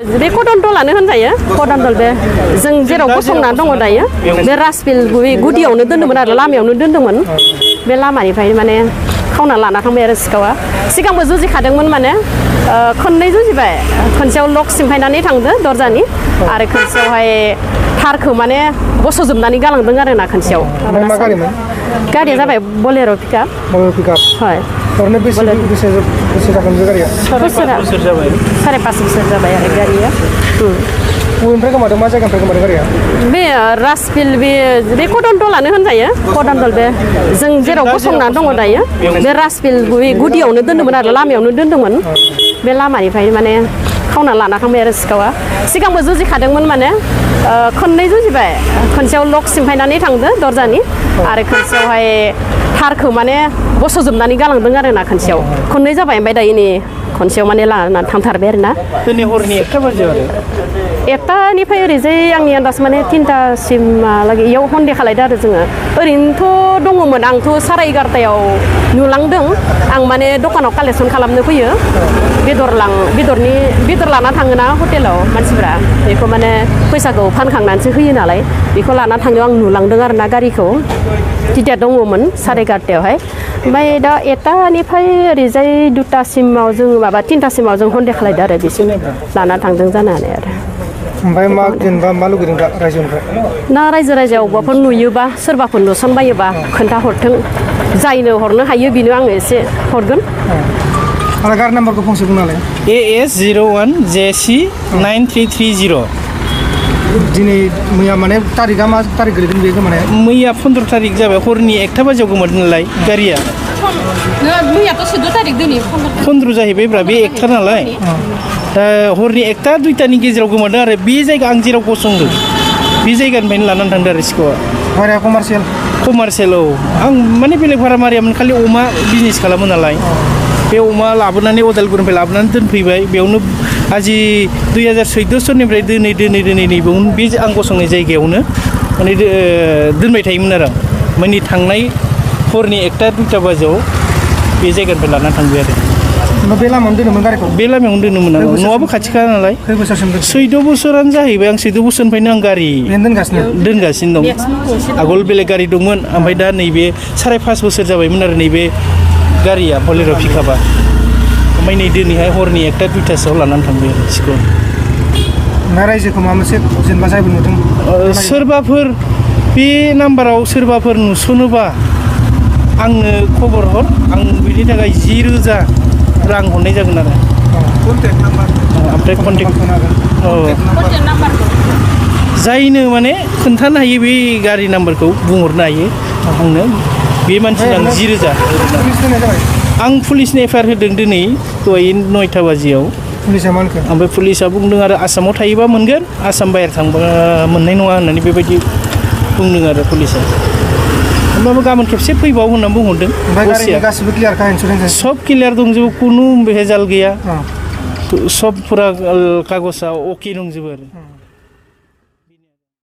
बे कदमतलानो होनजायो कदमतल बे जों जेराव गसंना दङ दायो बे राजबिल गुदियावनो दोन्दोंमोन आरो लामायावनो दोन्दोंमोन बे लामानिफ्राय माने खावना लाना थांबाय आरो सिखावा सिगांबो जुजिखादोंमोन माने खननै जुजिबाय खनसेयाव लक सिमफायनानै थांदो दरजानि आरो खनसेयावहाय थारखौ माने बस'जोबनानै गालांदों आरो ना खनसेयाव गारिया जाबाय बलेर' पिकआप হয় ओरैनो बेसे जागोन बे गारिया साराय 5 बोसोर जाबाय आरो गारिया बबेनिफ्राय गोमादों मा जायगानिफ्राय गोमादों गारिया बे राजबिल बे कदमतलानो होनजायो कदमतल बे जों जेराव गसंना दङ दायो बे राजबिल गुदियावनो दोन्दोंमोन आरो लामायावनो दोन्दोंमोन बे लामानिफ्राय माने खावना लाना थांबाय आरो सिखावा सिगांबो जुजिखादोंमोन माने खननै जुजिबाय खनसेयाव लक सिमफायनानै थांदो दरजानि आरो खनसेयावहाय थारखौ माने बस'जोबनानै गालांदों आरो ना खनसेयाव खननै जाबाय ओमफ्राय दायो नै खनसेयाव माने लाना थांथारबाय आरो ना दिनै हरनि 1टा बाजियाव आरो 1टानिफ्राय ओरैजाय आंनि आन्दाज माने 3टासिमहालागै इयाव हन्डे खालायदो आरो जोङो ओरैनोथ' दङमोन आंथ' 11:30आव नुलांदों आं माने दखानाव कालेक्सन खालामनो फैयो बेदर लाना थाङोना हटेलाव मानसिफ्रा बेखौ माने फैसाखौ फानखांनानैसो होयो नालाय बेखौ लाना थांनायाव आं नुलांदों आरो ना गारिखौ टिकेट दङमोन 11:30आवहाय ओमफ्राय दा 1टानिफ्राय ओरैजाय 2टासिमाव जों माबा 3टासिमाव जों हन्डे खालायदो आरो बिसिम लाना थांदों जानानै आरो ओमफ्राय मा जेनेबा मा लुगैदों दा रायजोनिफ्राय ना रायजोआव अबावबाफोर नुयोबा सोरबाफोर नुसनबायोबा खोन्थाहरथों जायनो हरनो हायो बेनो आङो एसे हरगोन आरो गारि नाम्बारखौ फंसे बुंनालाय AS01JC9330 दिनै मैया माने तारिखआ मा तारिख गोलैदों बे गोमानाया मैया 15 तारिख जाबाय हरनि 1टा बाजियाव गोमादों नालाय गारिया मैयाथ' 14 तारिख दिनै 15 जाहैबायब्रा बे 1टा नालाय दा हरनि 1टा 2टानि गेजेराव गोमादों आरो बे जायगा आं जेराव गसंदों बे जायगानिफ्रायनो लानानै थांदों आरो सिखावा भाराया कमार्सियेल औ आं माने बेलेग भारा मारियामोन खालि अमा बिजनेस खालामो नालाय बे अमा लाबोनानै अदालगुरिनिफ्राय लाबोनानै दोनफैबाय बेयावनो आजि 2014 सननिफ्राय दोनै बेयावनो बे आं गसंनाय जायगायावनो माने दोनबाय थायोमोन आरो माने थांनाय हरनि 1टा 2टा बाजियाव बे जायगानिफ्राय लानानै थांबाय आरो बे लामायावनो दोनोमोन गारिखौ बे लामायावनो दोनोमोन आं न'आबो खाथिखा नालाय खै बोसोरसिम 14 बोसोरानो जाहैबाय आं 14 बोसोरनिफ्रायनो आं गारि दोनगासिनो दं आगोल बेलेग गारि दंमोन ओमफ्राय दा नैबे 5.5 बोसोर जाबायमोन आरो नैबे गारिया बलेर' पिकआपा ओमफ्राय नै दिनैहाय हरनि 1टा 2टासोआव लानानै थांबाय आरो सिखावा ना रायजोखौ माबा मोनसे जेनेबा जायबो नुदों सोरबाफोर बे नाम्बाराव सोरबाफोर नुसनोबा आंनो खबर हर आं बिनि थाखाय 10,000 रां हरनाय जागोन आरो कन्टेक्ट नाम्बार ओमफ्राय कन्टेक्ट नाम्बार जायनो माने खोन्थानो हायो बे गारि नाम्बारखौ बुंहरनो हायो आंनो बे मानसिनो आं 10,000 आं पुलिसनि एफआइआर होदों दिनै दहाय 9टा बाजियाव पुलिसा मा होनखो ओमफ्राय पुलिसा बुंदों आरो आसामाव थायोबा मोनगोन आसाम बाहेर थांबा मोननाय नङा होननानै बेबायदि बुंदों आरो पुलिसा होमबाबो गाबोन खेबसे फैबाव होननानै बुंहरदों गासिबो क्लियारखा इन्सुरेन्स सब क्लियार दंजोबो खुनु भेजाल गैया सब फुरा कागजआ अके दंजोबो आरो